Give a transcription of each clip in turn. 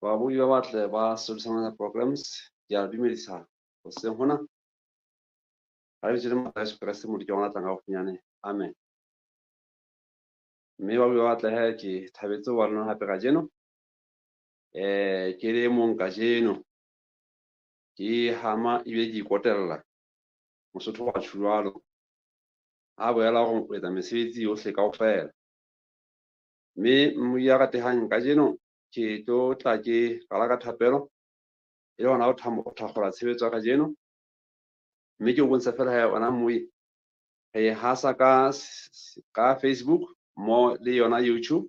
Babuyi ba batle ba Solution Programs, ke a dumedisa hoseng hona. Ka lebitso le matla Jesu Kreste Modimo wa rona tlang haufinyane. Amen. Mme babuyi ba batle he, ke thabetse ho ba le lona hape kajeno. Ke le mong kajeno. Ke hama ebile ke ikotella. Mosotho wa tjho jwalo. Ha boela hore o etsa mesebetsi yohle kaofela. Mme mmuyi ya ratehang kajeno ke tlo tla ke qala ka thapelo e le hona ho thakgola tshebetso ya kajeno. Mme ke o bontsha fela he ona mmuyi re hasa ka Facebook mo le yona YouTube.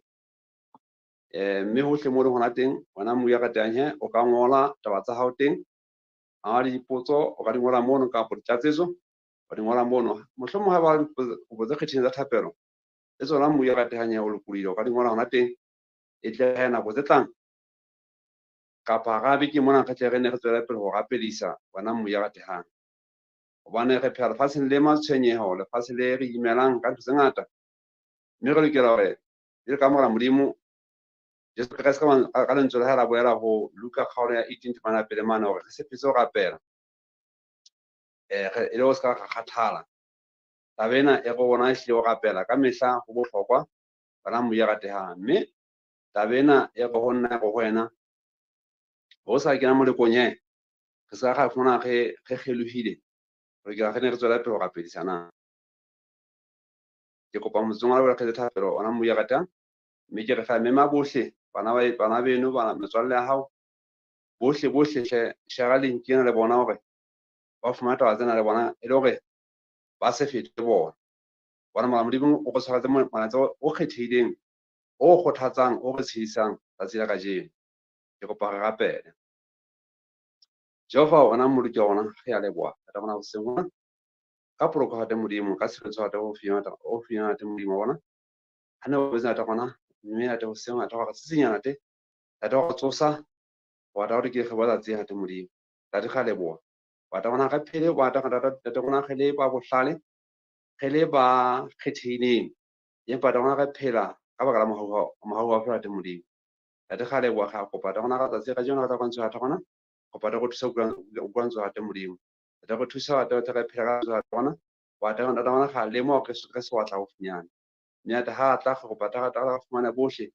Mme hohle mo leng hona teng ona mmuyi ya ratehang he o ka ngola taba tsa hao teng. Ha le dipotso o ka di ngola mono kapa ditlatsetso o di ngola mono. Mohlomong ha ba dikopo tse kgethileng tsa thapelo le tsona mmuyi ya ratehang he o lokolohile o ka di ngola hona teng. E tle he nako tse tlang kapa hara beke mona re tle re ne re tswele pele ho rapedisa wena mmuyi ya ratehang. Hobane re phela lefatsheng le matshwenyeho, lefatshe le re imelang ka ntho tse ngata. Mme re lokela hore le ka mora Modimo Jesu Kreste ka lentswe la hae la boela ho Luka kgaolo ya 18 temana ya pele mane hore re se phetse ho rapela. E le ho se ka ra kgathala. Taba ena e re rona ehlile ho rapela ka mehla ho bohlokwa wena mmuyi ya ratehang. Mme taba ena e re ho nna e re ho wena ho sa kena molekong he re se ka ra fumana re kgelohile, re lokela re ne re tswele pele ho rapedisana. Ke kopa motseng wa leboha kgethe thapelo ona mmuyi ya ratehang. Mme ke re fa mema bohle bana beno, bana metswalle ya hao bohle bohle hle share link ena le bona hore ba fumane taba tsena le bona e le hore ba se fete bona. Bona mora Modimo o re tshwaretse molaetsa o kgethehileng, o kgothatsang, o re tshedisang tsatsi la kajeno. Ke kopa re rapele. Jehova ona Mmoloki wa rona, re a leboha. Re tla bona hoseng hona ka poloko ya Modimo, ka tshireletso ya ho finyana te Modimo wa rona. Ha ne o botsa ntate rona, mme ntate hoseng ntate wa re tsitsinya ntate, ntate wa re tsosa, wa tla hore ke re ba tsatsi ntate Modimo. Ntate re a leboha. Wa tla rona re phele, wa tla ntate rona re le ba bohlale, re le ba kgethehileng. Empa ntate rona re phela ka baka la mohau wa ntate Modimo. Ntate re a leboha, re a kopa ntate rona ka tsatsi kajeno re tla kwantsho ntate rona. Kopa re thusa utlwa ntswe ntate Modimo. Ntate re thusa ntate re phela ka ntswe ntate rona. Wa tla ntate rona re a lemoha hore re se wa tla haufinyane. Mme ntate ha a tla re kopa ntate re fumane bohle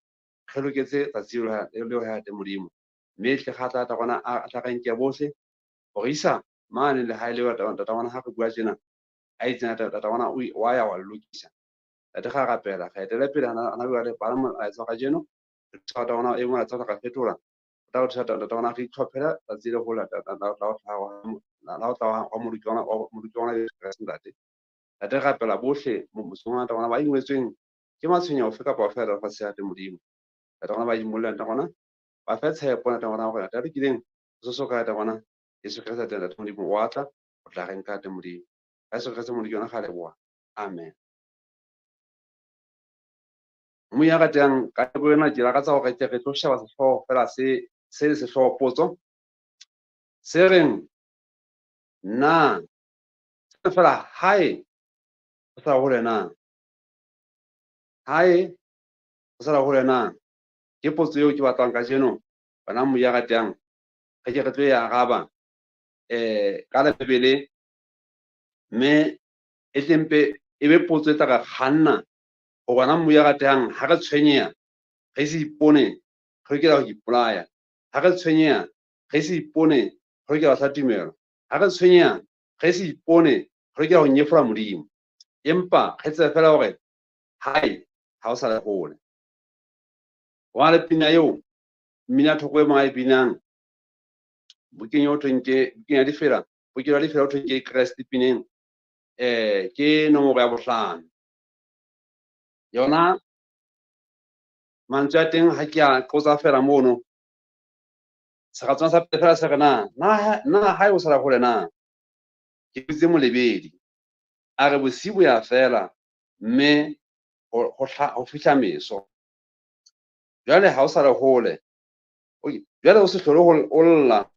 re loketse tsatsi leo ntate Modimo. Mme hle ha tla ntate rona a tla re nke bohle ho re isa mane lehae leo ntate rona ha re bua tjena a itse ntate rona wa ya wa lokisa. Ntate re a rapela re etele pele hana jwale bala molaetsa wa kajeno. Re thusa ntate rona e molaetsa re fetola. O tla re thusa ntate rona re itlhophela tsatsi le hola la ho tla wa Mmoloki wa rona Jesu Kreste ntate. Ntate re rapela bohle mosong wa ntate rona ba ingwetsweng ke matshwenyeho ofe kapa ofe a lefatshe ntate Modimo. Ntate rona ba imolla ntate rona ba fe tshepo ntate rona hore ntate lokileng so so ka ntate rona Jesu Kreste ntate Modimo wa tla o tla re nka ntate Modimo. Ka Jesu Kreste Modimo yona ga leboha. Amen. Mmuyi ya ratehang ka nako ena ke lakatsa hore ke re tlo sheba sehlooho fela se le sehlooho potso se reng na se fela hae ho sa hole na, hae ho sa hole na. Ke potso eo ke batlang kajeno bana mmuyi ya ratehang re ke re tlo e araba ka la Bibele, mme e tle mpe e be potso e tla re kganna ho bona mmuyi ya ratehang ha re tshwenyeha re se ipone re lokela ho ipolaya, ha re tshwenyeha re se ipone re lokela ho lahla tumelo, ha re tshwenyeha re se ipone re lokela ho nyefola Modimo, empa re tsebe fela hore hae ha o sa le hole. Ho na le pina eo mmina thoko e mong a e binang bukeng eo thweng ke bukeng ya difela, bukeng ya difela ho thweng ke Kreste pineng, ke nomoro ya bohlano. Yona mantswe a teng ha ke a qotsa fela mono. Seratswana sa pele fela se re na, na hae o sala hole na? Ke bitse molebedi. A re bosibu ya fela mme ho fihla meso. Jwale ha o sa le hole. Jwale o se hlole o lla,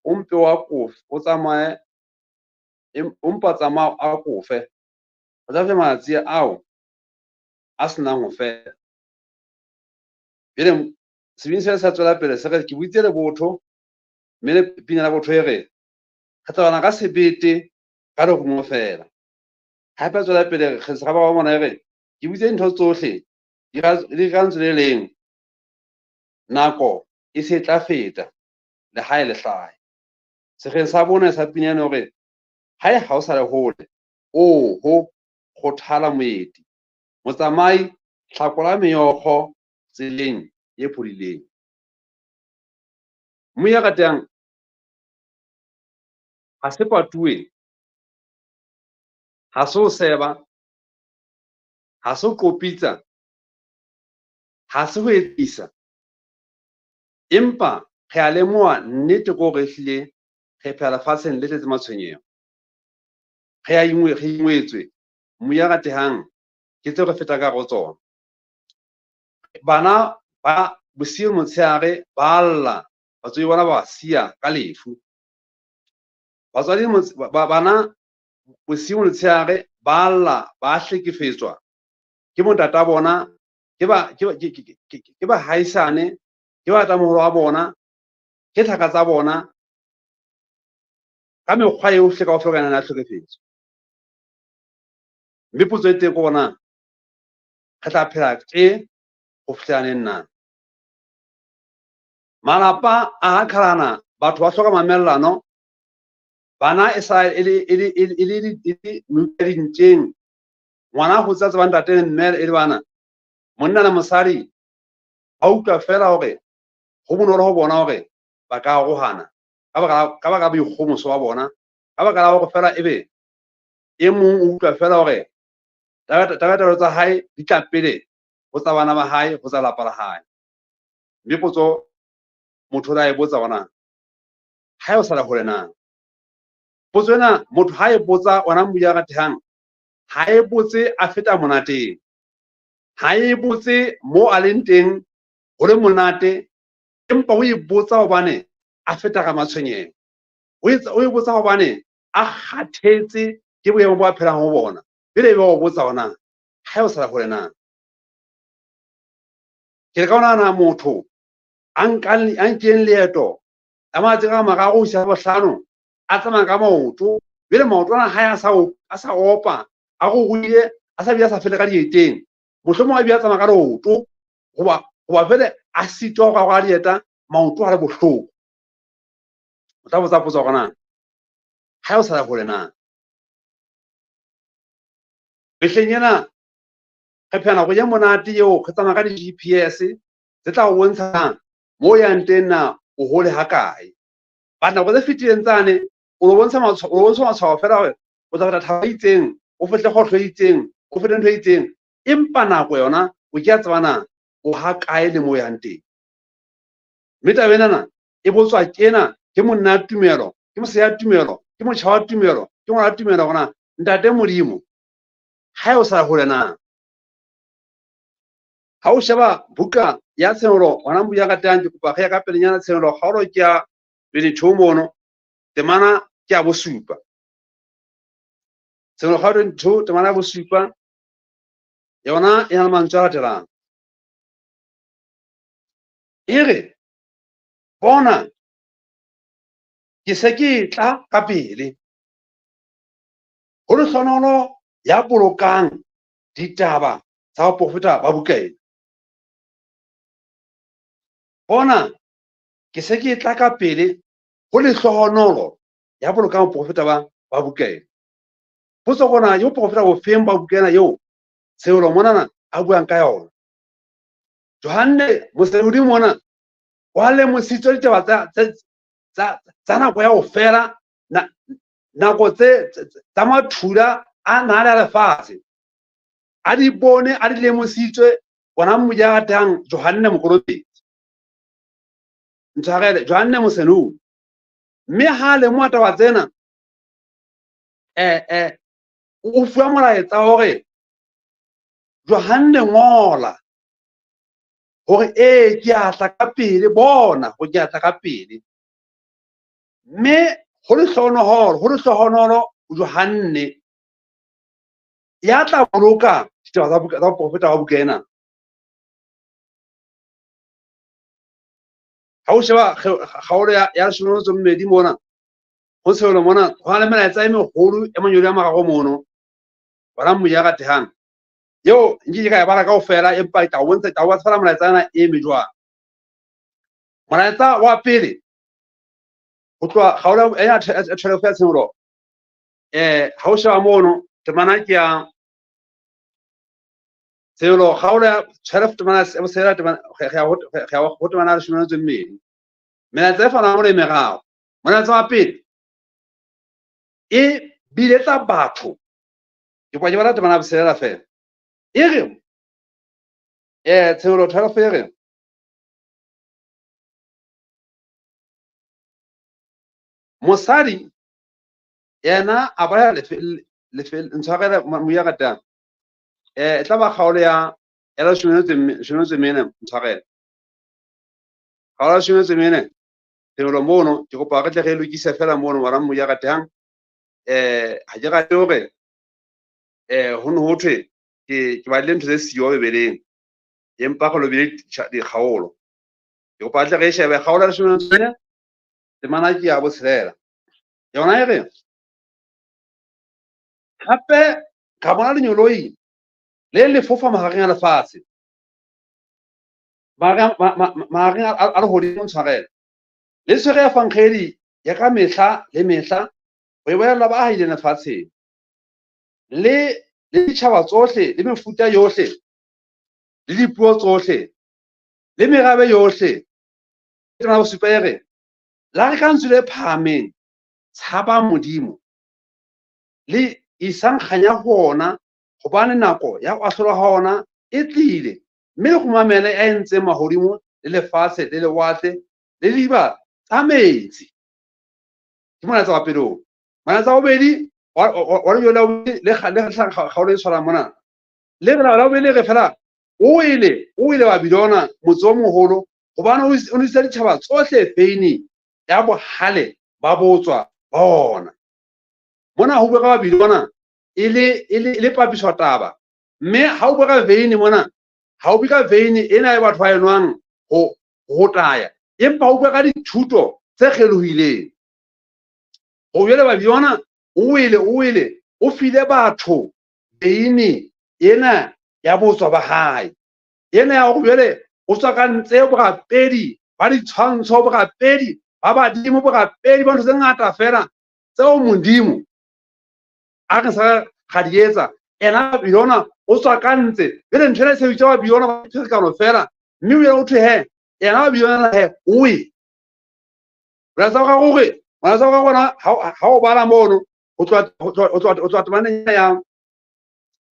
o mpe wa kofe, o tsamaye, o mpa tsamaya a kofe. O tla fihla matsatsi ao a senang ho fela. Jwale Sebini sena sa tswela pele se re, ke buitse lebotho, mme le pina la botho e re, re tla lwana ka sebete ka lerumo fela. Hape a tswela pele re se ba mona e re, ke buitse dintho tsohle di ka lentswe le leng, nako e se tla feta, le hae le hlahe. Sekgeng sa bone sa pina ena hore hae ha o sa le hole, oho kgothala moeti, motsamai hlakola meokgo tseleng e phodileng. Mme ya ratehang ha se patuwe, ha se ho seba, ha se ho qopitsa, ha se ho etsisa, empa re a lemoha nnete ke hore ehlile re phela lefatsheng le tletse matshwenyeho. Re a re ingwetswe, moya ratehang ke tseo re fetang ka hare ho tsona. Bana ba bosiu motshehare ba lla, batswadi bona ba siya ka lefu. Batswadi bana bosiu motshehare ba lla, ba hlekefetswa ke bontata bona, ke ke bahaisane, ke batamoholo wa bona, ke thaka tsa bona, ka mekgwa yohle kaofela ka yona ya tlhekefetso. Mme potso e teng ke hore na re tla phela tje ho fihlela neng na? Malapa a qhalana, batho ba hloka mamellano, bana e sa e le e le e le e le e le dintjeng, ngwana ho tsa tseba ntate le mme e le bana, monna le mosadi ba utlwa fela hore ho bonolo ho bona hore ba ka arohana ka baka la boikgomoso ba bona, ka baka la hore fela ebe e mong o utlwa fela hore tabatabelo tsa hae di tla pele ho tsa bana ba hae, ho tsa lapa la hae. Mme potso motho o la e botsa hore na ha o sa le hole na? Potso ena motho ha e botsa ona moya ratehang, ha e botse a feta monateng, ha e botse mo a leng teng ho le monate, empa o e botsa hobane a feta ka matshwenyeho. O e botsa hobane a kgathetse ke boemo bo a phelang ho bona. Pele ebe o botsa hore na ha o sa le hole na? Ke leka ho nahana motho a nkeng leeto la matsatsi a mararo ho isa bohlano, a tsamaya ka maoto, jwale maoto ana hae a sa opa, a ruruhile, a sa bile a sa fele ka dieteng, mohlomong a bile a tsamaya ka leoto, hoba jwale a sitwa ho rwala dieta, maoto a le bohloko. O tla botsa potso hore na ha o sa le hole na? Mehleng ena re phela nako e monate eo re tsamaya ka di-GPS tse tla o bontshang mo o yang teng na o hole ha kae. But nako tse fetileng tsane o lo bontsha matshwao, o lo bontsha matshwao fela hore o tla feta thaba e itseng, o fihle kgohlo e itseng, o fete ntho e itseng, empa nako yona o ke a tseba na o ha kae le mo o yang teng. Mme taba enana e botswa tjena ke monna ya tumelo, ke mosadi ya tumelo, ke motjha wa tumelo, ke ngwana wa tumelo hore na ntate Modimo ha o sa hole na? Ha o sheba buka ya Tshenolo, hona mo ya ratang ke kopa re ya ka pelenyana Tshenolo kgaolo ke ya 22 mono, temana ke ya bosupa. Tshenolo kgaolo 22 temana ya bosupa yona e na le mantswe a latelang. E re, bona ke se ke tla ka pele, ho lehlohonolo ya bolokang ditaba tsa boprofeta ba buka ena. Bona ke se ke tla ka pele, ho lehlohonolo ya bolokang boprofeta ba buka ena. Potso kona ke boprofeta bofeng ba buka ena eo Tshenolo monana a buang ka yona? Johanne Mosenodi mona wa lemositswe ditaba tsa nako ya ho fela, nako tsa mathula a na le lefatshe, a di bone, a di lemositswe ona mo ya ratang Johanne Mokolobetsi, ntshwarele, Johanne Mosenodi. Mme ha lemoha taba tsena, o fuwa molaetsa hore Johanne ngola hore ee ke a tla ka pele, bona ho ke a tla ka pele. Mme ho lehlohonolo Johanne ya tla boloka ditaba tsa boprofeta ba buka ena. Ha o sheba kgaolo ya 12 mona, ho Tshenolo mona, ho na le melaetsa e meholo e manyolo a mararo mono. Bona Moya ratehang. Eo nke ke ka e bala kaofela, empa ke tla o bontsha, ke tla o bontsha fela molaetsa ena e eme jwang. Molaetsa wa pele ho tloha kgaolo ya 12 ya Tshenolo, ha o sheba mono temana ke ya Tshenolo kgaolo ya 12 temana ya botshelela, temana re ya ho temana ya 12. Melaetsa e fanang mona e meraro. Molaetsa wa pele e biletsa batho, ke kopa ke bala temana ya botshelela fela. E re, Tshenolo 12 e re, mosadi yena a baya ntshwarele moya ratang. E tla ba kgaolo ya 14, ntshwarele. Kgaolo ya 14, Tshenolo mono, ke kopa re tle re lokise fela mono ngwana moya ratang. Ha ke rate hore ho ne ho thwe ke badile ntho tse siyo Bibeleng, empa re lobile dikgaolo. Ke kopa tle re shebe kgaolo ya 14, temana ke ya botshelela. Yona e re, hape ka bona lenyoloi le le fofa mahareng a lefatshe, mahareng a lehodimo, ntshwarele, le tshwere evangeli ya ka mehla le mehla ho e bolella ba ahileng lefatsheng, le ditjhaba tsohle, le mefuta yohle, le dipuo tsohle, le merabe yohle. Temana ya bosupa e re, la re ka lentswe le phahameng, tshabang Modimo, le isang kganya ho ona, hobane nako ya ho ahlolwa ha ona e tlile, mme le kgumamele ya entseng mahodimo le lefatshe le lewatle le diba tsa metsi. Ke molaetsa wa pele oo. Molaetsa wa bobedi wa lenyolo la bobedi le kgaolo e tshwanang mona. Le re la bobedi le re fela, o wele, o wele Babilona, motse o moholo, hobane o nwesitse ditjhaba tsohle veine ya bohale ba botswa ba ona. Mona ho bua ka Babilona e le papiswa taba. Mme ha o bua ka veine mona, ha o bue ka veine ena e batho ba e nwang ho taya, empa o bua ka dithuto tse kgelohileng. Ho jwale Babilona o wele, o wele, o file batho veine ena ya botswa ba hae. Ena ya hore jwale o tswa ka ntse borapedi ba ditshwantsho, borapedi ba badimo, borapedi ba ntho tse ngata fela tseo Modimo a re sa ga di etsa. Ena Babilona o tswa ka ntse. Jwale ntho ena e sebediswa Babilona ba pherekano fela, mme o ye o thwe he, yena Babilona he, o we. Molaetsa wa gagwe hore, molaetsa wa gagwe ona, ha o bala mono, ho tloha temaneng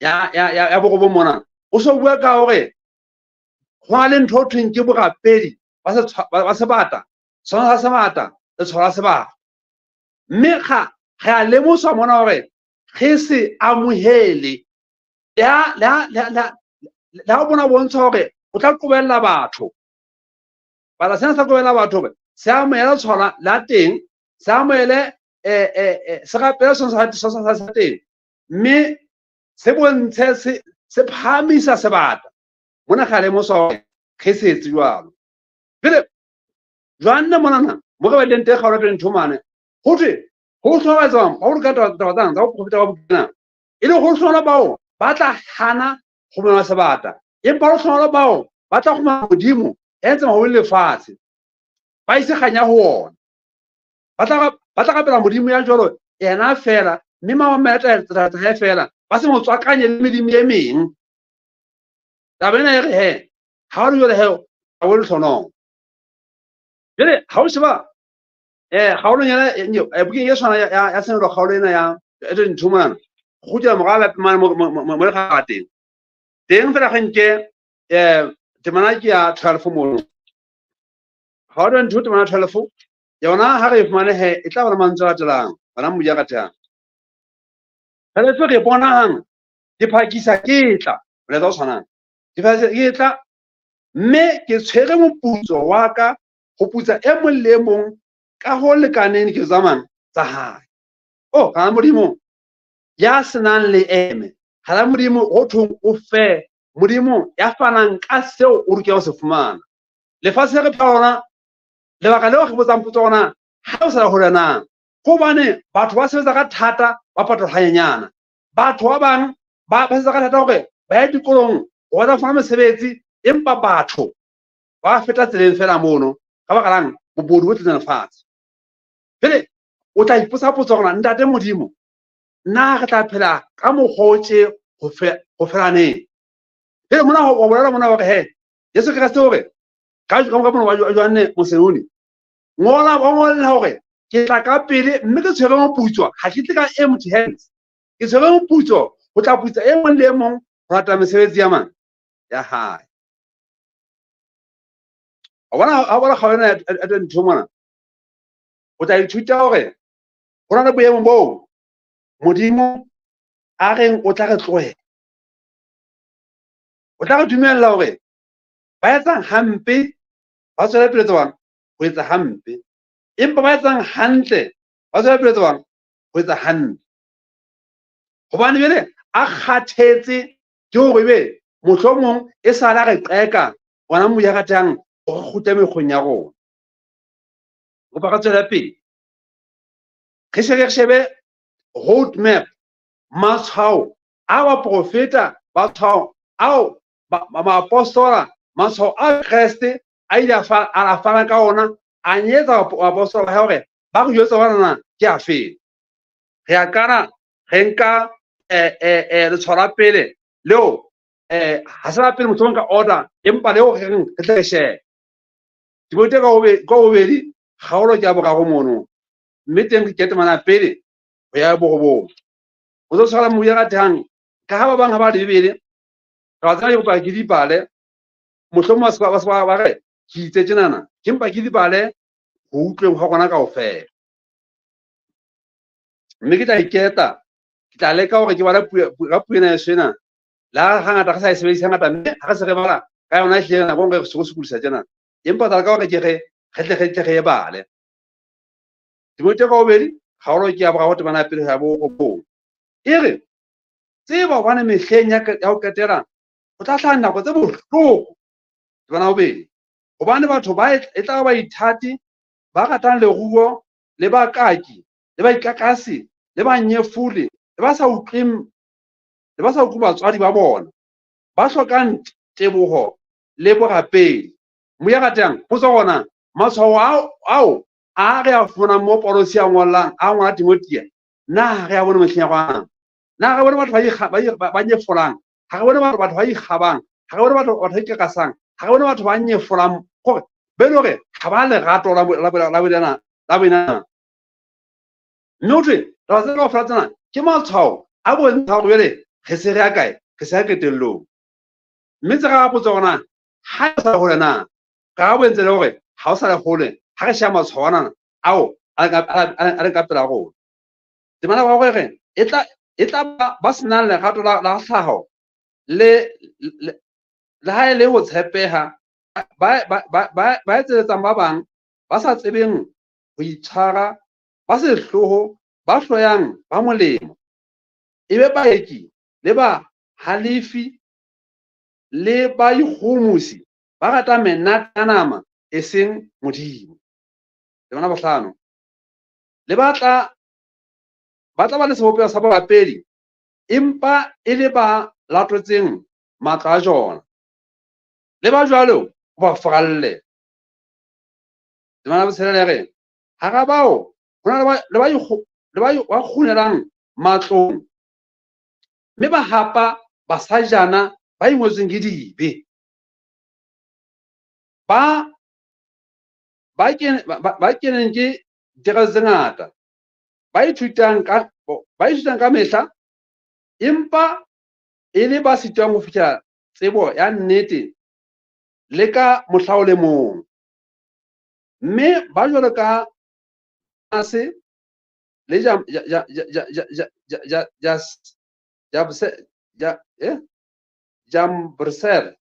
ya borobong mona, o so bua ka hore ho na le ntho ho thweng ke borapedi ba sebata, sona sa sebata, letshwao la sebata. Mme re a lemoswa mona hore re se amohele. Le ha o bona bontsha hore o tla qobella batho. Bala sena sa qobella batho hore se amohele letshwao la teng, se amohele, se rapele sona sa teng, mme se bontshe, se phahamisa sebata. Mona re a lemoswa hore re se etse jwalo. Jwale, Johanne monana, mo re badileng teng kgaolo ya 22 mane, ho thwe, ho hlola tswang, ha o ka taba tsang tsa boprofeta ba bukana, e le ho hlola bao ba tla hana ho mema sebata, empa ho hlola bao ba tla kgumama Modimo ya entseng mahodimo le lefatshe, ba ise kganya ho ona. Ba tla rapela Modimo ya jwalo yena fela, mme ba mamele taelo tsa hae fela, ba se mo tswakanye le medimo e meng. Taba ena e re he, ha o le jwalo he, ha o lehlohonolo. Jwale ha o sheba, kgaolong ya, bukeng e tshwana ya Tshenolo, kgaolo ena ya 22 mona, kgutlela morao hape mane mo le kgaka teng. Teng fela re nke, temana ke ya 12 mono. Kgaolo 22 temana 12, yona ha re e fumane he, e tla ba le mantswe a latelang, bana Modimo ya ratehang. Jwale re bonang, ke phakisa ke tla, molaetsa o tshwanang. Ke phakisa ke tla, mme ke tshwere moputso wa ka ho putsa e mong le e mong ka ho lekaneng diketso tsa mang tsa hae. Oh, ga Modimo ya senang leeme, ga Modimo ho thong o fe, Modimo ya fanang ka seo o lokela ho se fumana. Lefatshe le re phela lona Lebaka leo re botsang potso hore na ha o sa le hole na, ke hobane batho ba sebetsa ka thata ba patalwa hanyenyana. Batho ba bang ba sebetsa ka thata hore ba ye dikolong hore ba fumane mesebetsi, empa batho ba feta tseleng fela mono ka baka lang bobodu bo tletseng lefatshe. Jwale o tla ipotsa potso hore na ntate Modimo, na re tla phela ka mokgwa o tje ho fela neng? Jwale mona ho bolela mona hore he Jesu Kreste hore ka ka mona wa Johanne Mosenoni ngola ba ngolla hore ke tla ka pele mme ke tshwere moputso, ha ke tle ka empty hands, ke tshwere moputso ho tla putsa e mong le e mong ho latela mesebetsi ya mang ya hae. O bona ha bona kgaolo ena ya 22 mona, o tla ithuta hore ho na le boemo boo Modimo a reng o tla re tlohela, o tla re dumella hore ba etsang hampe ba tswele pele tsebang ho etsa hampe, empa ba etsang hantle ba tswele pele tsebang ho etsa hantle. Hobane jwale a kgathetse ke hore ebe mohlomong e sala re qeka ona mo ya ratang hore kgutle mekgweng ya rona. Kopa re tswele pele re shebe re shebe road map, matshwao a baprofeta, matshwao ao baapostola, matshwao a Kreste a ile a fana ka ona, a nyetsa baapostola ba hae hore ba re jwetse hore na ke a feng. Re a qala re nka letshwao la pele leo ha se la pele mohlomong ka order, empa leo re reng re tle re shebe. Timotheo ka bobedi kgaolo ke ya boraro mono, mme teng re ke temana pele ho ya borobong. O tlo tshwara mobu ya ratehang ka ha ba bang ha ba le Bibele, taba tsena ke kopa ke di bale, mohlomong ba se ba re ke itse tjenana, ke mpa ke di bale ho utlweng hwa rona kaofela. Mme ke tla iketa, ke tla leka hore ke bale ka puo ena heso ena, le ha hangata re sa e sebedise hangata, mme ha re se re bala ka yona ehlile nako e nngwe re sokodisa tjena, empa tla leka hore ke re re tle re tle re e bale. Timotheo ka bobedi kgaolo ke ya boraro temana ya pele ho ya borobong. E re tseba hobane mehleng ya ho qetela ho tla hlaha nako tse bohloko. Temana ya bobedi, hobane batho ba e tla ba ithati, ba ratang leruo, le bakaki, le baikakasi, le banyefuli, le ba sa utlweng, le ba sa utlweng batswadi ba bona, ba hlokang teboho le borapedi. Moya ratang, potso hona matshwao ao a re a fumanang mo Paulosi a ngollang, a ngola Timothea, na re a bone mehleng ya rona? Na re bone batho ba nyefolang? Ha re bone batho ba ikgabang? Ha re bone batho ba ikakasang? Ha re bone batho ba nyefolang? Hore be le hore ha ba lerato la boena. Mme ho thwe taba tsena kaofela tsena ke matshwao a bontshang hore jwale re se re ya kae, re se ya qetellong. Mme tse ra potso hore na ha o sa le hole na, karabo e ntse le hore ha o sa le hole ha re sheba matshwao ana ao a leng ka pela rona. Temana ya boraro e re e tla ba senang lerato la tlhaho le ha e le ho tshepeha, ba etselletsang ba bang, ba sa tsebeng ho itshwara, ba sehloho, ba hloyang ba molemo, e be baeki le ba halefi le ba ikgohomosi, ba ratang menate ya nama e seng Modimo. Temana bohlano, le ba tla ba le sebopeho sa borapedi, empa e le ba latotseng matla a jona. Le ba jwalo o ba furalle. Temana botshelela e re hara bao ho na le ba kgunelang matlong, mme ba hapa basajana ba ingwetsweng ke dibe. Ba keneng ke diteko tse ngata, ba ithutang ka mehla, empa e le ba sitwang ho fihlela tsebo ya nnete le ka mohla o le mong. Mme ba jwalo ka Ase le Jambresere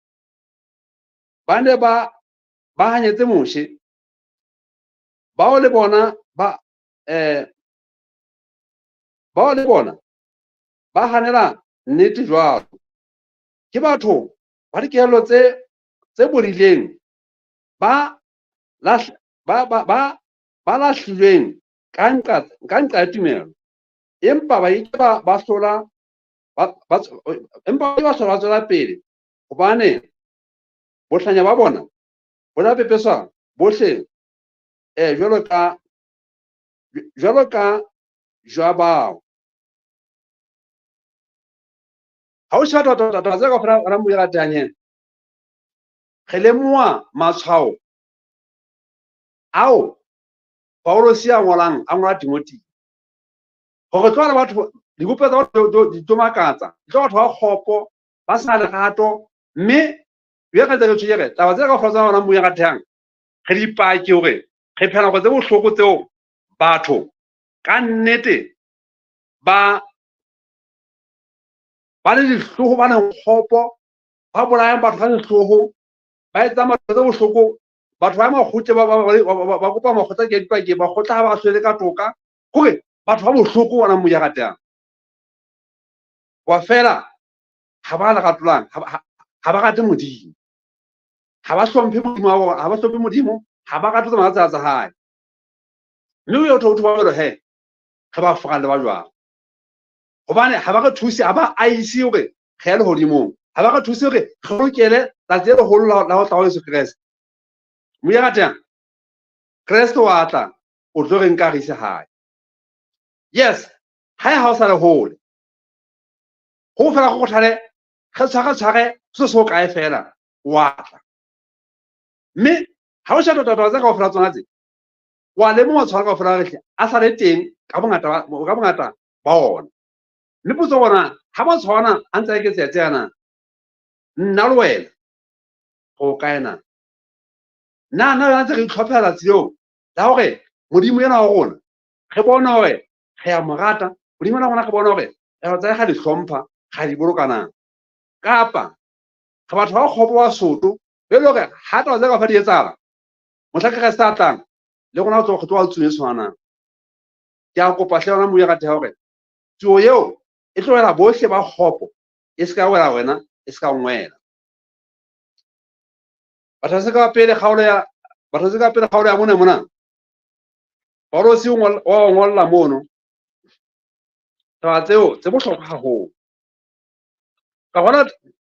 ba ne ba hanyetse Moshe, bao le bona ba hanela nnete jwalo. Ke batho ba dikelello tse bodileng, ba ba ba ba ba lahlilweng ka nqa ya tumelo, empa ba ke ba hlola empa ba hlola ba tswela pele, hobane bohlanya ba bona bo tla pepeswa bohle jwalo ka jwa bao. Ha o sheba taba tse kaofela rona mo ratang yena, re lemoha matshwao ao Paulosi a ngolang, a ngola Timothy, hore tloha le batho, dibopeho tsa batho di tlo makatsa, di tlo batho ba kgopo, ba sena lerato, mme re ntse re tjho re taba tse kaofela tsa rona mo ratang, re dipaki hore re phela nako tse bohloko tseo batho ka nnete ba le dihloho, ba le kgopo, ba bolayang batho ka sehloho, ba etsang batho tse bohloko, batho ba makgotle ba kopa makgotla ke dipaki, makgotla ha ba hlwele ka toka, hore batho ba bohloko bona mo ratang. Wa fela ha ba lerato lang, ha ba rate Modimo, ha ba hlomphe Modimo wa bona, ha ba hlomphe Modimo, ha ba rate tsamaya tsa hae. Mme o yo thotho ba jwalo he, re ba furalle ba jwang? Hobane ha ba re thuse, ha ba aise hore re ya lehodimong, ha ba re thuse hore re lokele tsatsi le leholo la ho tla ho Jesu Kreste. Mo ratang, Kreste wa tla, o tlo re nka re ise hae. Yes, hae ha o sa le hole. Ho fela go kgothale, re tshware se se kae fela, wa tla. Mme ha o sheba taba tsa kaofela tsona tse, wa lemoha tshwara kaofela re hle a sa le teng ka bongata ba ona. Mme potso bona, ha ba tshwana a ntse a eketseha tsena, nna le wena go kae na? Na nna le wena ntse re itlhophela tsatsi leo la hore Modimo ena wa rona re bone hore re a mo rata, Modimo ena wa rona re bone hore re tsa ga di hlompha, ga di boloka na? Kapa re batho ba kgopo wa soto, be le hore ha taba tse kaofela di etsahala, mohla Kreste a tlang, le rona re tlo wa tsuo e tshwanang. Ke a kopa hle yona moya rate hore tsuo eo e tlo wela bohle ba kgopo, e se ka wela wena, e se ka ngwela. Batho se ka pele kgaolo ya, batho se ka pele kgaolo ya mona mona. Paulosi o ngolla mono taba tseo tse bohlokwa haholo. Ka hona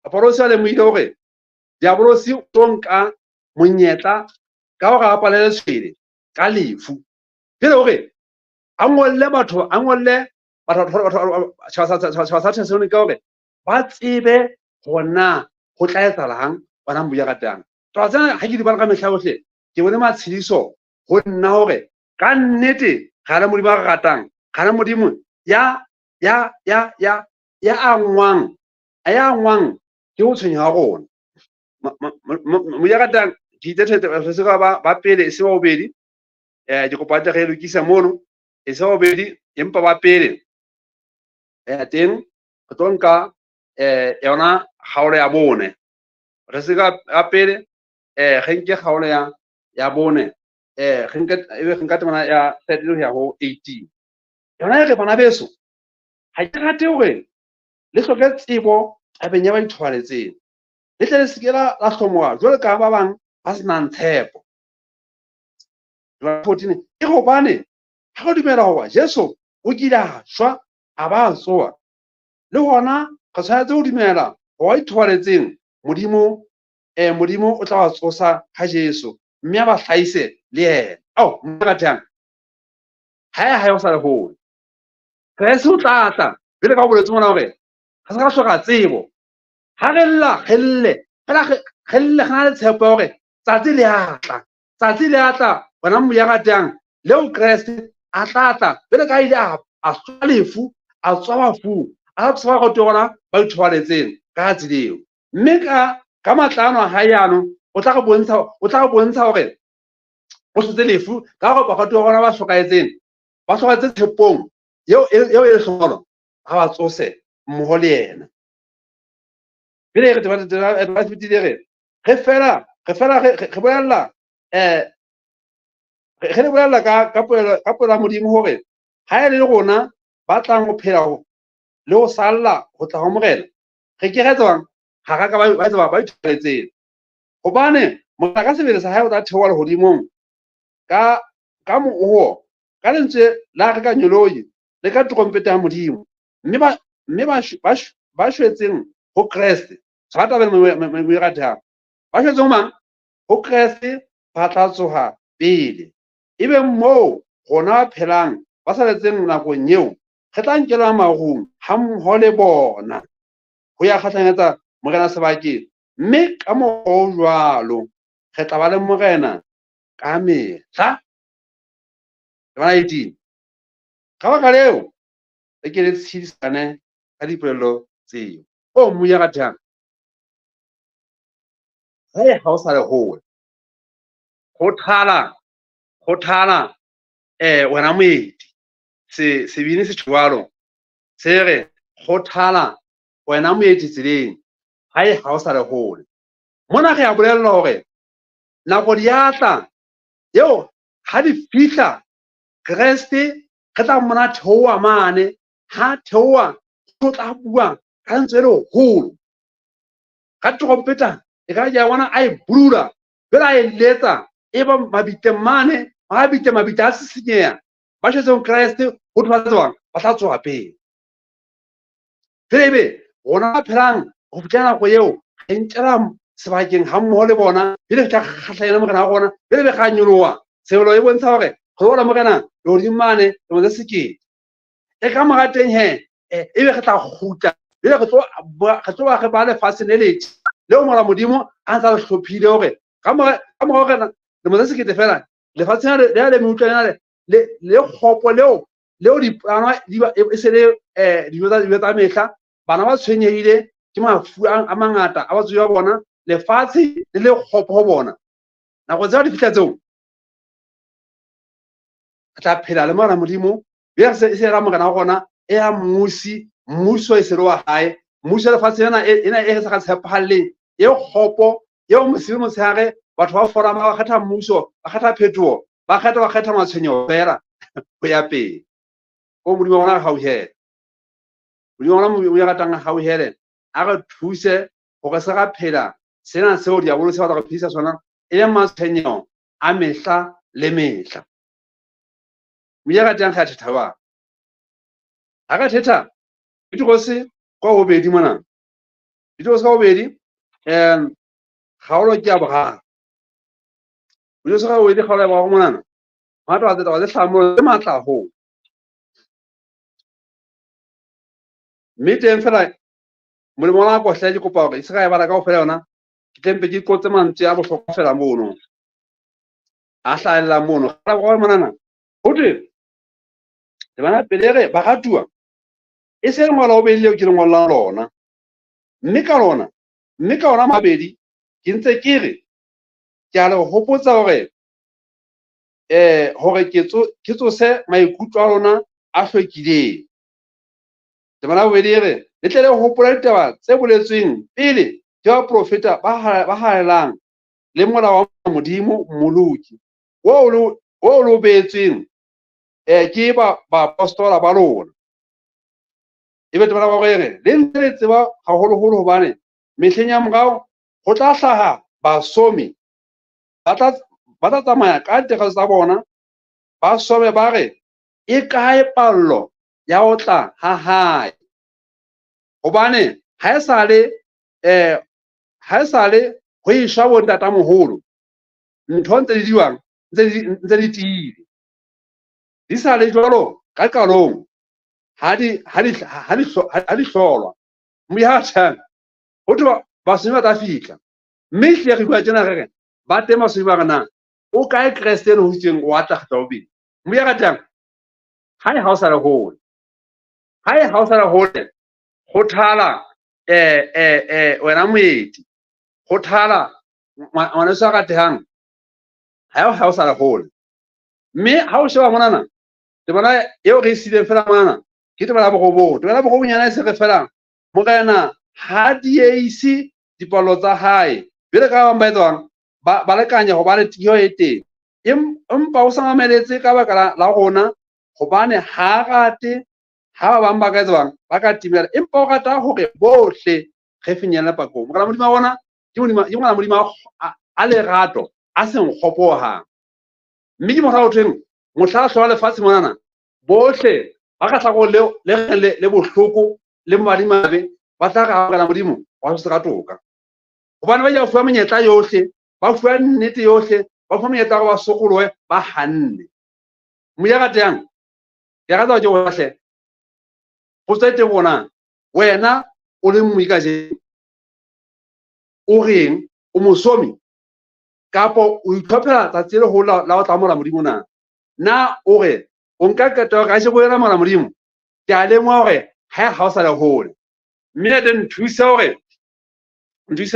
Paulosi a lemohile hore Diabolosi o tlo nka monyetla ka hore a palele tshwele ka lefu. Jwale hore a ngolle batho, a ngolle batho tjhaba sa Thesalonika hore ba tsebe hore na ho tla etsahalang bana mo ratang. Taba tsena ha ke di bala ka mehla yohle, ke bone matshediso ho nna hore ka nnete ga le Modimo a re ratang, ga le Modimo ya angwang, ya angwang ke ho tshwenya ha rona. Mo ya ratang, ke itse thete ba pele e se ba bobedi, ke kopa tle re lokisa mono, e se ba bobedi empa ba pele. Teng re tlo nka yona kgaolo ya bone. Re se ka pele, re nke kgaolo ya bone, re nke ebe re nka temana ya 13 ho ya ho 18. Yona e re, bana beso, ha ke rate hore le hloke tsebo tabeng ya ba ithobaletseng, le tle le se ke la hlomoha jwalo ka ba bang ba senang tshepo. 14, ke hobane ha re dumela hore Jesu o kile a shwa a ba a tsoha, le hona re tshwanetse ho dumela hore ba ithobaletseng Modimo, Modimo o tla ba tsosa ha Jesu mme a ba hlahise le yena. Ao, mo ratang, ha e o sa le hole, Kreste o tla tla, jwale ka ho boletse mona hore re se ka hloka tsebo. Ha re lla, re lle fela, re lle re na le tshepo ya hore tsatsi le a tla, tsatsi le a tla, wena mo ya ratang, leo Kreste a tla tla, jwale ka ile a tswa lefu, a tswa bafung, a tswa go tona ba ithobaletseng ka tsatsi leo. Mme ka matla ano a hae ano, o tla re bontsha hore o hlotse lefu ka hore baratuwa ba rona ba hlokahetseng, ba hlokahetse tshepong eo e lehlohonolo, ha ba tsose mmoho le yena. Pele re ba fetile re re fela re fela re bolella re le bolella ka polelo ya Modimo hore ha e le rona ba tlang ho phela le ho salla ho tla ho Morena, re ke re tswang hara ka ba tseba ba itholetseng. Hobane Morena ka sebele sa hae o tla theoha lehodimong ka mohoho, ka lentswe la re ka nyoloi le ka trompete ya Modimo, mme ba shwetseng ho Kreste, tshwara taba ena e ratehang, ba shwetseng ho mang? Ho Kreste, ba tla tsoha pele. Ebe moo rona ba phelang ba saletseng nakong eo, re tla nkelwa marung hammoho le bona ho ya kgahlanyetsa Morena sebakeng, mme ka mokgwa o jwalo re tla ba le Morena ka mehla. Temana 18. Ka baka leo, le ke le tshedisane ka dipolelo tseo. O moya ratehang, hae ha o sa le hole, kgothala, kgothala, wena moeti. Sebini se jwalo se re kgothala wena moeti tseleng, hae ha o sa le hole. Mona re a bolellwa hore nako di a tla eo ha di fihla Kreste re tla mmona theoha mane, ha theoha o tla bua ka lentswe le leholo ka trompeta, e ka ke a bona a e bulula, jwale a e letsa, e ba mabitleng mane, mabitle mabitla a sisinyeha, ba shwetseng Kreste ho thwe ba tswang, ba tla tsoha pele. Jwale ebe rona ba phelang ho fihlela nako eo, re nkela sebakeng hammoho le bona, jwale re tla kgahlanyana Morena wa rona, jwale be ra nyoloha. Tshenolo e bontsha hore re bona Morena lehodimo mane lemo tse sekete. E ka mora teng he, ebe re tla kgutla, jwale re tlo ba re ba lefatsheng le letjha leo Morena Modimo a ntsa le hlophile hore ka mora hore lemo tse sekete fela, lefatsheng le le meutlwa le kgopo leo dipalangwa di ba e se le dijo tsa mehla, bana ba tshwenyehile ke mafu a mangata a batswadi ba bona, lefatshe le le kgopo ho bona. Nako tseo di fihla tseo, re tla phela le Morena Modimo, e se ra Morena wa rona e ya mmusi, mmuso e se le wa hae, mmuso ya lefatshe ena e sa tshepahalleng, e kgopo, eo mosibe motshehare batho ba forama, ba kgetha mmuso, ba kgetha phetoho, ba kgetha matshwenyeho fela ho ya pele. O Modimo wa rona re hauhele, Modimo wa rona o ratang a hauhele, a re thuse hore se ra phela sena seo diabolo se batla re phedisa sona, e leng matshwenyeho a mehla le mehla. Modimo ya ratang, re a thetha jwang? Ha re thetha Petrose kwa bobedi mona, Petrose ka bobedi, kgaolo ke ya boraro. Petrose ka bobedi kgaolo ya boraro monana, hona taba tse hlahang mono tse matla haholo. Mme teng fela molemo wa nako hle, ke kopa hore e se ka e bala kaofela yona, ke tle mpe ke qotse mantswe a bohlokwa fela mono a hlahellang mono. Kgaolo monana ho thwe temana pele re baratuwa, e se lengolo la bobedi leo ke le ngollang lona, mme ka ona mabedi ke ntse ke re ke a le hopotsa hore ke tsose maikutlo a lona a hlwekileng. Temana ya bobedi e re le tle le hopole ditaba tse boletsweng pele ke baprofeta ba halalelang le molao wa Modimo Mmoloki oo le o beetsweng ke ba baapostola ba lona. Ebe temana ya boraro e re le ntse le tseba haholoholo hobane mehleng ya morao ho tla hlaha basomi ba tla tsamaya ka ditakatso tsa bona, ba some ba re, e kae pallo ya ho tla ha hae? Hobane ha esale ho eshwa bo ntatamoholo, ntho ntse di diwang ntse di tiile, di sa le jwalo ka qalong ha di hlolwa. Mme ha tjhang ho thwe basomi ba tla fihla, mme ehlile re bua tjena re re ba teng basomi ba re na o kae Kreste eno ho itsweng o a tla kgetla bobedi. Mme ya ratang, hae ha o sa le hole, hae ha o sa le hole, kgothala wena moeti, kgothala ngwaneso a ratehang, ha o sa le hole. Mme ha o sheba monana temana eo re e sileng fela monana ke temana ya borobong. Temana ya borobong yana e se re fela Morena ha dieise dipallo tsa hae jwale ka ba bang ba etsang ba lekanya hobane tieho e teng, empa o sa mameletse ka baka la rona, hobane ha rate ha ba bang ba ka etsang ba ka timela, empa o rata hore bohle re finyelle pakong. Morena Modimo wa rona ke Modimo, ke Morena Modimo a lerato, a seng kgopo hohang. Mme ke mohla ho thweng mohla a hlola lefatshe monana, bohle ba ka hlakoreng leo le reng le bohloko le madimabe ba tla re amogela Modimo wa se ka toka. Hobane ba ile ba fuwa menyetla yohle, ba fuwa nnete yohle, ba fuwa monyetla wa hore ba sokolohe, ba hanne. Moya ratehang, ke rata hore ke o hle. Potso e teng bona, wena o le mmui kajeno, o reng? O mosomi? Kapo o itlhophela tsatsi le leholo la ho tla amohela Modimo na? Na o re o nka qeto ya hore kajeko ena mora Modimo, ke a lemoha hore ha o sa le hole. Mme ntate nthuse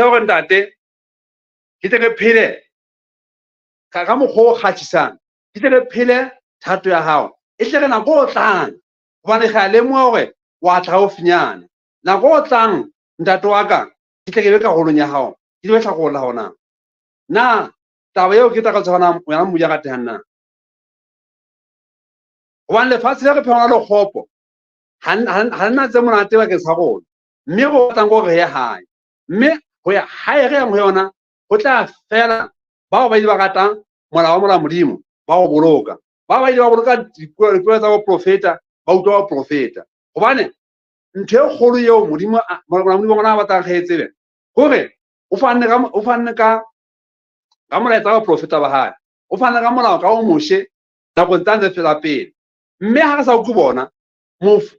hore ntate ke tle ke phele ka mokgwa o kgahlisang, ke tle ke phele thato ya hao. E tle re nako o tlang, hobane re a lemoha hore wa tla haufinyane. Nako o tlang ntate wa ka, ke tle ke be karolong ya hao, ke be tlhakorong la hao na. Na taba eo ke takatso hona wena Modimo ya ratehang na? Hobane lefatshe le re phelang le kgopo, ha nna tse monate bakeng sa rona. Mme re batlang hore re ye hae. Mme ho ya hae re yang ho yona, ho tla fela bao ba ile ba ratang molao wa molao Modimo, ba o boloka. Ba ba ile ba boloka dipuo tsa boprofeta, ba utlwa boprofeta. Hobane ntho e kgolo eo Modimo Modimo wa rona a batlang re e tsebe, hore o fanne ka, o fanne ka, ka molaetsa wa boprofeta ba hae. O fanne ka molao ka o Moshe nakong tsa ntse fela pele. Mme ha re sa utlwe bona,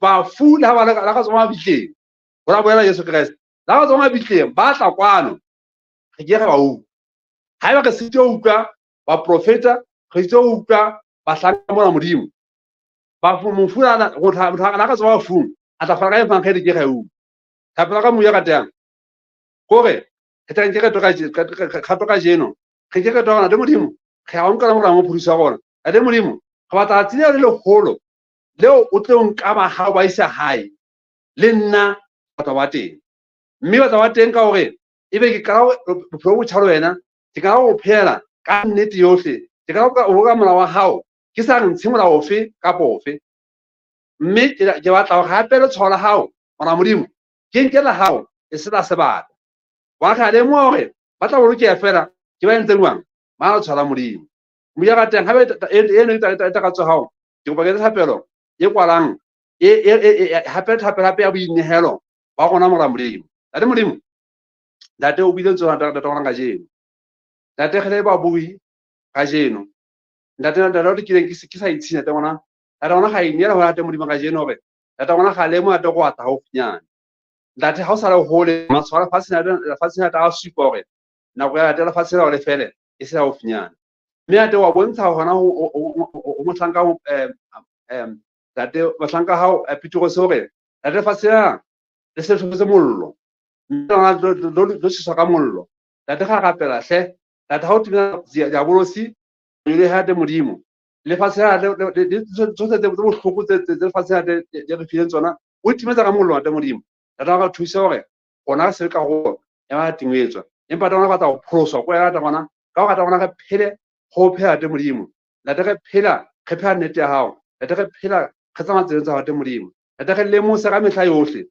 bafu le ha ba le ka tswa mabitleng, ho la bolela Jesu Kreste, le ha ba tswa mabitleng, ba tla kwano, re ke re ba utlwe. Haeba re sitwe ho utlwa baprofeta, re sitwe ho utlwa bahlanka mona Modimo, bafu, mofu la, go tla, motho a ka tswa bafung, a tla fana ka evangeli ke re utlwe. Thapelo ka moya ratehang, kore re tla nke kgato kajeno, re ke qeto ya rona, Modimo, re a o nka le morena mopholosi wa rona. Ntate Modimo, re batla tsatsi leo le leholo leo o tlo nka ba hao ba isa hae, le nna batla ba teng. Mme batla ba teng ka hore ebe ke qala bophelo bo botjha le wena, ke qala ho phela ka nnete yohle, ke qala ho boloka molao wa hao, ke sa ntshe molao ofe kapa ofe. Mme ke batla hore hape letshwao la hao, Morena Modimo, ke nke la hao e se la sebata. Wa re a lemoha hore ba tla bolokeha feela ke ba entseng jwang? Ba letshwao la Modimo. Modimo ya ratang, haebe eno e takatso ya hao, ke kopa ke etse thapelo e kwalang, hape thapelo hape ya boinehelo ba rona Morena Modimo. Ntate Modimo, Ntate o buile tsona ntate rona kajeno. Ntate re le babui kajeno. Ntate, ntate o kileng ke sa itshinya ntate rona. Ntate rona ga ineela ho ntate Modimo kajeno hore ntate rona ga lemoha ntate go ata haufinyane. Ntate ha o sa le hole, matshwao a lefatshe lefatshe ntate a supa hore nako ya ntate lefatshe la le fele e se haufinyane. Mme ntate wa bontsha hona ho mohlanka, ntate mohlanka hao, Petrose hore ntate lefatshe lena le se hlometse mollo. Mme lona lo tjheswa ka mollo. Ntate ga rapela hle. Ntate ha o timela diabolosi, le hate Modimo. Lefatshe lena le tsohle tse bohloko tse lefatshe lena le re fileng tsona, o timetsa ka mollo ntate Modimo. Ntate wa ka thusa hore rona re se karolo ya ba timetswa. Empa ntate rona re batla ho pholoswa ko wena ntate rona, ka hore ntate rona re phele ho phela ntate Modimo. Ntate re phela, re phela nnete ya hao. Ntate re phela, re tsamaya tseleng tsa hao ntate Modimo. Ntate re lemose ka mehla yohle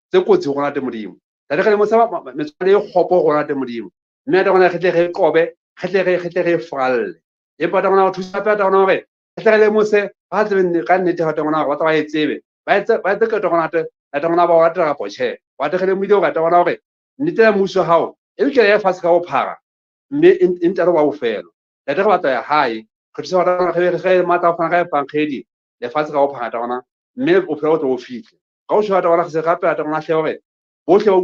tse kotsi ho rona ntate Modimo. Ntate re lemose metswalle e kgopo ho rona ntate Modimo. Mme ntate rona re tle re qobe, re tle re furalle. Empa ntate rona re thusa hape ntate rona hore re tle re lemose ba tsebe ka nnete ntate rona hore ba tla ba e tsebe. Ba etse qeto rona ntate rona ba o latela kapa tjhe. Wa tle re lemohile hore ntate rona hore nnete ya mmuso wa hao e lokela ya fatshe ka bophara, mme e ntate wa bofelo. Ntate re batla ya hae, re thusa hore re be matla ho fana ka evangeli lefatshe ka bophara ntate rona, mme bophelo bo tle bo fihle. Ka ho tjho ntate rona re se rapela ntate rona hle hore bohle ba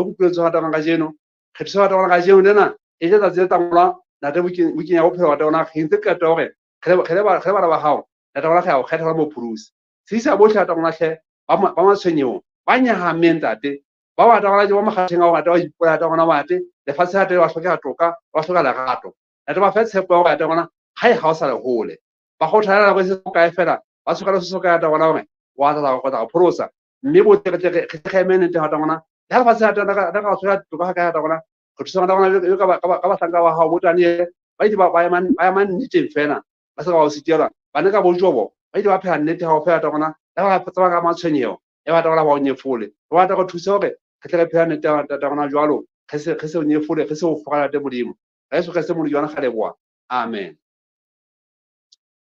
utlwileng tsona ntate rona kajeno, re thusa ntate rona kajeno lena e le letsatsi le tla ngolwa ntate bukeng ya bophelo ntate rona, re entse qeto ya hore re le bana ba hao ntate rona re ya o kgetha hore mopholosi. Tsebisa bohle ntate rona hle ba matshwenyehong, ba nyahameng ntate, ba batla rona ba makgatheng a hore ntate ba ipolaya ntate rona ba ate lefatshe ntate ba hloka toka, ba hloka lerato. Ntate ba fe tshepo ya hore ntate rona hae ha o sa le hole. Ba kgothala nako e se kae fela, ba tshogela se se kae ntate rona hore wa tla go tla go pholosa. Mme bohle re tle re eme nnete ntate rona. Le ha lefatshe ntate rona ka tshwara toka ha kae ntate rona, re thusa ntate rona ka bahlanka ba hao bo Daniel, ba ile ba ema nneteng fela, ba se ka ba o sitelwa. Ba ne ka bo Jobo, ba ile ba phela nnete hao fela ntate rona, le ha ba tseba ka matshwenyeho, ya batla rona ba o nyefole. Re batla go thusa hore re tle re phela nnete ntate rona jwalo, re se o nyefole, re se o furalla ntate Modimo. Ka Jesu Kreste Modimo wa rona, re a leboha. Amen.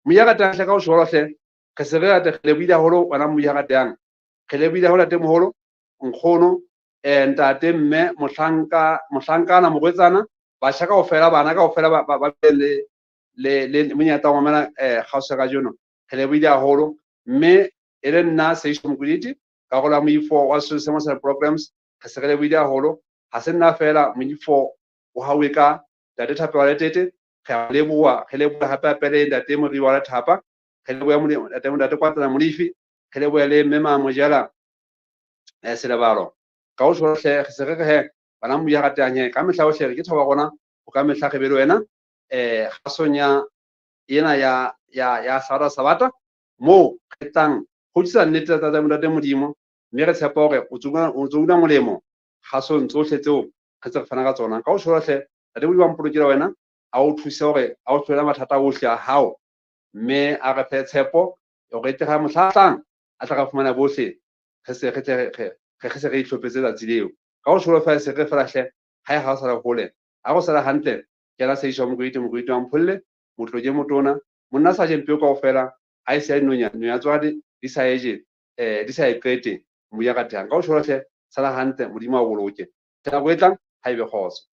Moya ratang hle ka ho tjholo hle, re se re rate re lebohile haholo wena moya ratang. Re lebohile haholo ntate moholo, nkgono, ntate, mme, mohlanka, mohlankana, morwetsana, batjha kaofela, bana kaofela ba le monyetla wa mamela kgaso ya kajeno. Re lebohile haholo, mme e le nna Seisho Mokwiliti, karolo ya moifo wa Social Programs. Re se re lebohile haholo. Ha se nna feela moifo o hauwe ka ntate Thapelo Letete. Re a leboha, re leboha hape hape le ntate Moriwa Lethapa, re leboha ntate Kwatsana Molefi, re leboha le mme Mamojela Selebalo. Ka ho tjho hle, re se re re he bana moya ratang he ka mehla yohle re ke thabo ya rona ho ka mehla re be le wena kgasong ya ena ya Sabata Sabata, moo re tlang ho tlisa nnete tsa Ntate Modimo, mme re tshepa hore o tso una molemo kgasong tsohle tseo re tse re fana ka tsona. Ka ho tjho hle, Ntate Modimo a mpolokela wena, a o thuse hore a o hlole mathata ohle a hao, mme a re fe tshepo hore e tle ha mohla tlang a tla re fumana bohle re se re tle re se re itlhophetse tsatsi leo. Ka ho tjho fela se re fela hle, ha e ha o sala hole, ha go sala hantle, ke la Seisho Mokwiliti, Mokwiliti wa Mpholle, motlo ke motona, monna sa jeng peo kaofela, ha e se ya dinonya, nonya tswa di sa eje, di sa e qete, moya ratang. Ka ho tjho hle, sala hantle, Modimo a o boloke. Nako e tlang, ha ebe kgotso.